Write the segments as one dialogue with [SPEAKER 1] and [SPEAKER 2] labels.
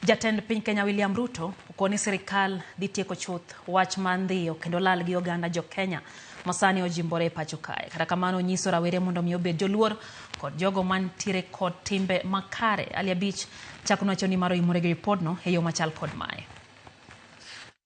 [SPEAKER 1] Jatend piny Kenya William Ruto okoni sirikal dhi tieko chuth wach mar ndhiyo kendo lal gi oganda jo Kenya masani ojimbore e pacho kae. Kata kamano onyiso rawere mondo mi obed joluor kod jogo mantiere kod timbe makare. Ali Abich chako nowacho ni mar oimore gi ripodno e yo machal kod mae.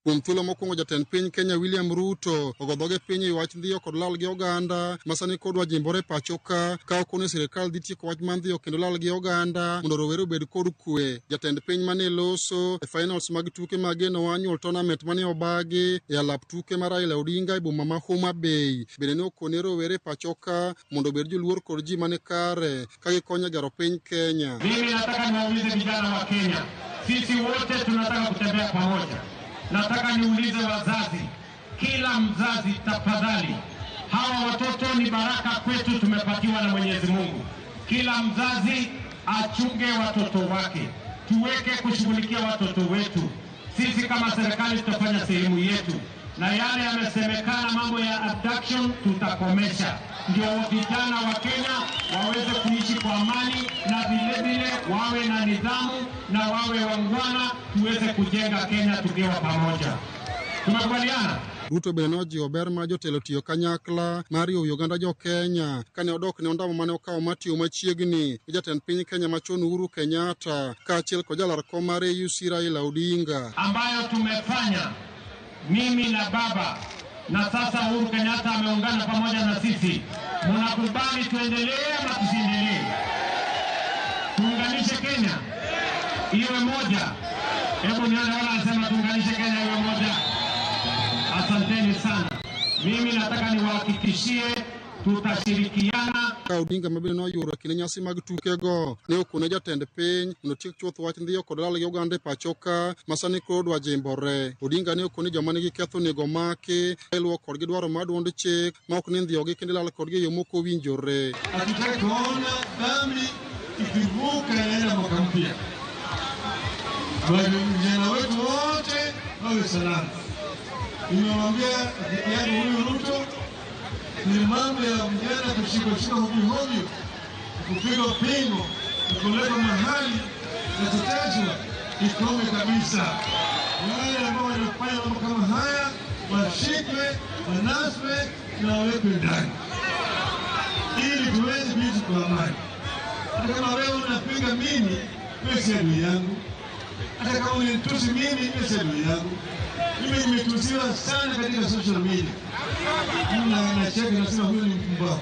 [SPEAKER 2] Kuom thuolo mokwongo jatend piny Kenya William Ruto ogo dhoge piny e wach ndhiyo kod lal gi oganda ma sani kodwa jimbore e pacho ka ka okone sirikal dhi tieko wach mar ndhiyo kendo lal gi oganda mondo rowere obed kod kwe. Jatend piny mane loso e finals mag tuke mag Geno Annual Tournament mane obagi e alap tuke mar Raila Odinga e boma ma Homa Bay bende ne okone rowere e pacho ka mondo obed joluor kod ji mane kare ka gikonyo e gero piny Kenya.
[SPEAKER 3] Mimi nataka niwaulize vijana wa Kenya, sisi wote tunataka kutembea pamoja. Nataka niulize wazazi, kila mzazi tafadhali, hawa watoto ni baraka kwetu, tumepatiwa na Mwenyezi Mungu. Kila mzazi achunge watoto wake, tuweke kushughulikia watoto wetu. Sisi kama serikali tutafanya sehemu yetu, na yale yamesemekana mambo ya abduction tutakomesha, ndio vijana wa Kenya waweze kuishi kwa amani na vilevile wawe na nidhamu na wawe wangwana, tuweze kujenga Kenya tukiwa pamoja. Tumekubaliana?
[SPEAKER 2] Ruto bende nojiwo ber mar jotelo tiyo kanyakla mar riwo wi oganda jo Kenya kane odok ne ondamo mane okawo mar tiyo machiegni gi jatend piny Kenya machon Uhuru Kenyatta kaachiel kod jalar kom mar AUC Raila Odinga.
[SPEAKER 3] Ambayo tumefanya mimi na baba na sasa Uhuru Kenyatta ameungana pamoja na sisi. Mnakubali tuendelee ama tusiendelee? Tuunganishe Kenya iwe moja. Hebu nione wala anasema tuunganishe Kenya iwe moja. Asanteni sana. Mimi nataka niwahakikishie tutashirikiana.
[SPEAKER 2] Ka Odinga ma bende noyuoro e kinde nyasi mag tukego ne okone jatend piny mondo otiek chuth wach ndhiyo kod lal gi oganda e pacho ka ma sani koro dwa jimbore. Odinga ne okone joma nigi ketho onego omaki ka iluwo kodgi dwaro mar duond chik ma ok ni ndhiyogi kendo ilal kodgi e yo mok owinjore.
[SPEAKER 4] Hatutaki kuona dhambi ikivuka inaenda mwaka mpya. Vijana wetu wote wawe salama. Nimemwambia rafiki yangu huyu Ruto ni mambo ya vijana kushikwa hovyo hovyo, kupigwa pingo, kupelekwa mahali na kuteswa, ikome kabisa. Wale ambao wanafanya mambo kama haya washikwe, wanaswe na wawekwe ndani, ili tuweze kuishi kwa amani. Hata kama wewe unapiga mimi, wewe si adui yangu. Hata kama unitusi mimi, wewe si adui yangu. Mimi nimetusiwa sana katika social media. Mimi nacheka nasema huyu ni mpumbavu.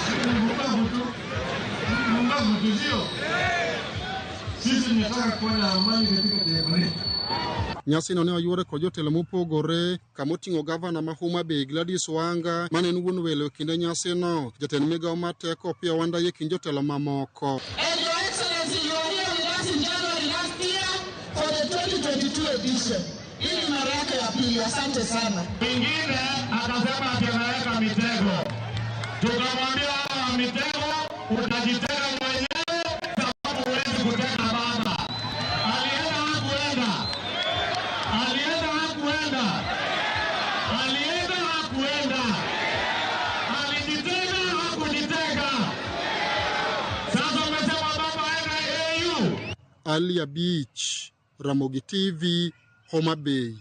[SPEAKER 4] Si mpumbavu tu. Mpumbavu tu sio? Sisi tunataka kuwa na amani katika taifa letu.
[SPEAKER 2] Nyasino ne oyuore kod jotelo mopogore kamoting'o gavana ma Homa Bay Gladys Wanga mane en wuon welo e kinde nyasino, jatend migawo mar teko Opiyo Wandayi e kind jotelo mamoko.
[SPEAKER 5] And Your Excellency, you are here with us in January last year for the 2022 edition. Hii ni mara yako ya pili. Asante sana.
[SPEAKER 3] Mwingine akasema ati anaweka mitego, tukamwambia hawa mitego utajitega mwenyewe, sababu huwezi kutega baba. Alienda hakuenda, alienda hakuenda, alienda hakuenda, alijitega hakujitega. Sasa umesema baba aende AU.
[SPEAKER 2] Ali Abich, Ramogi TV, Homa Bay.